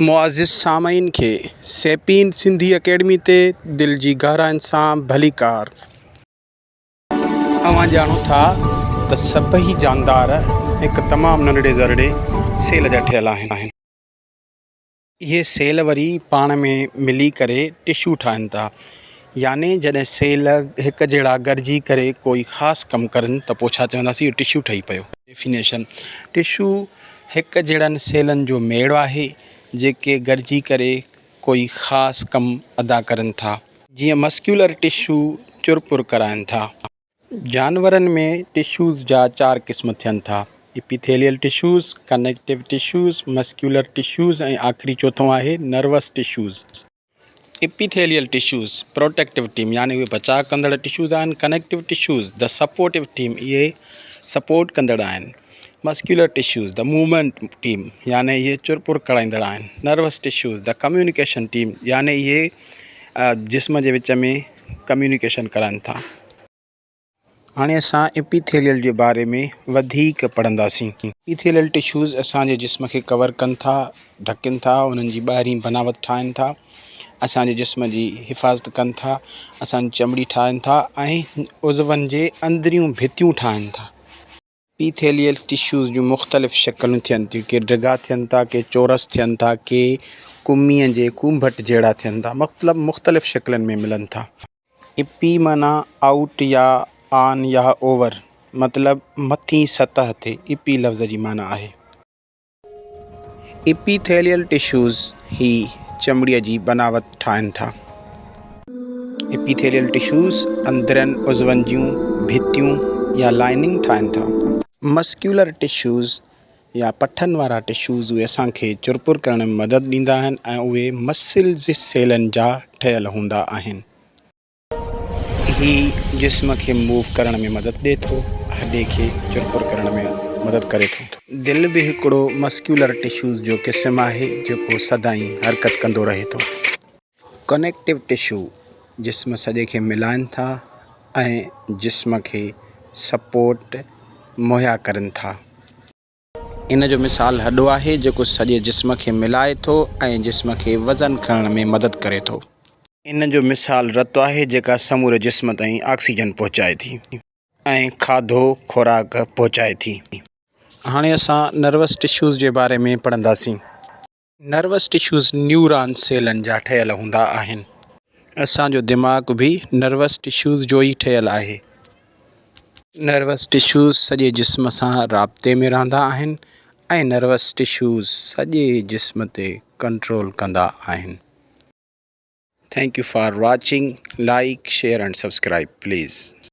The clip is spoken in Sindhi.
معزز سامعين کي سيپين سنڌي اڪيڊمي تي دل جي گهراين سان ڀليڪار. اوهان ڄاڻو ٿا ته سڀئي جاندار هڪ تمام ننڍڙي ذرڙي سيل جا ٺهيل آهن. اهي سيل وري پاڻ ۾ ملي ڪري ٽشو ٺاهن ٿا. يعني جڏهن سيل هڪ جهڙا گڏجي ڪري ڪوئي خاص ڪم ڪرن ته پوء ڇا چونداسين اهو ٽشو ٺهي پيو. ڊيفينيشن، ٽشو هڪ جهڙن سيلن جو ميڙ آهي، جيڪي گڏجي ڪري ڪوئي خاص ڪم ادا ڪرن ٿا. جيئن مسڪيولر ٽشو چرپر ڪرائن ٿا. جانورن ۾ ٽشوز جا چار قسم ٿين ٿا، epithelial tissues, connective tissues, muscular tissues ۽ آخري چوٿون آهي nervous tissues. Epithelial tissues, protective team يعني اهي بچاء ڪندڙ ٽشوز آهن، connective tissues, the supportive team اهي سپورٽ ڪندڙ آهن، muscular tissues, the movement team يعني اهي چرپر ڪرائيندڙ آهن، nervous tissues, the communication team يعني اهي جسم جي وچ ۾ ڪميونيڪيشن ڪرائن ٿا. هاڻي اسان اپيٿيليل جي باري ۾ وڌيڪ پڙهنداسين. اپيٿيليل ٽشوز اسان جي جسم کي ڪور ڪن ٿا، ڍڪين ٿا، انهن جي ٻاهرين بناوت ٺاهين ٿا، اسان جي جسم جي حفاظت ڪن ٿا، اسان جي چمڙي ٺاهين ٿا ۽ عضون جي اندريون ڀتيون ٺاهين ٿا. اپيٿيليل ٽشوز جون مختلف شڪلون ٿين ٿيون، ڪي ڊگها ٿين ٿا، ڪي چورس ٿين ٿا، ڪي ڪميء جي ڪونڀٽ جهڙا ٿين ٿا، مطلب مختلف شڪلن ۾ ملن ٿا. اپي معنيٰ آئوٽ يا آن يا اوور مطلب مٿين سطح تي اپي لفظ جي معنيٰ آهي. اپيٿيليل ٽشوز هي چمڙيء جي بناوت ٺاهن ٿا. اپيٿيليل ٽشوز اندرين عضون جون ڀتيون يا لائننگ ٺاهن ٿا. مسڪيولر ٽشوز يا پٺن وارا ٽشوز اهي اسان کي چرپر ڪرڻ ۾ مدد ڏيندا آهن ۽ اهي مسلز سيلن جا ٺهيل هوندا آهن. هي جسم کي موو ڪرڻ ۾ مدد ڏئي ٿو، هڏي کي چرپر ڪرڻ ۾ مدد ڪري ٿو. دل به هڪڙو مسڪيولر ٽشوز جو قسم آهي جيڪو سدائين حرڪت ڪندو رهي ٿو. ڪنيڪٽو ٽشو جسم سڄي کي ملائن ٿا ۽ جسم کي سپورٽ مهيا ڪرن ٿا. ان جو مثال هڏو آهي جيڪو سڄي جسم کي ملائي ٿو ۽ جسم کي وزن کڻڻ ۾ مدد ڪري ٿو. ان جو مثال رت آهي جيڪا سموري جسم تائين آڪسيجن پهچائي ٿي ۽ کاڌو خوراڪ پهچائي ٿي. هاڻي اسان نروس ٽشوز جي باري ۾ پڙهنداسين. نروس ٽشوز نيوران سيلن جا ٺهيل هوندا آهن. اسان جو دماغ به نروس ٽشوز جو ئي ٺهيل آهي. نروس ٽشوز سڄي جسم سان رابطي ۾ رهندا آهن ۽ نروس ٽشوز سڄي جسم تي ڪنٽرول ڪندا آهن. Thank you for watching like share and subscribe please.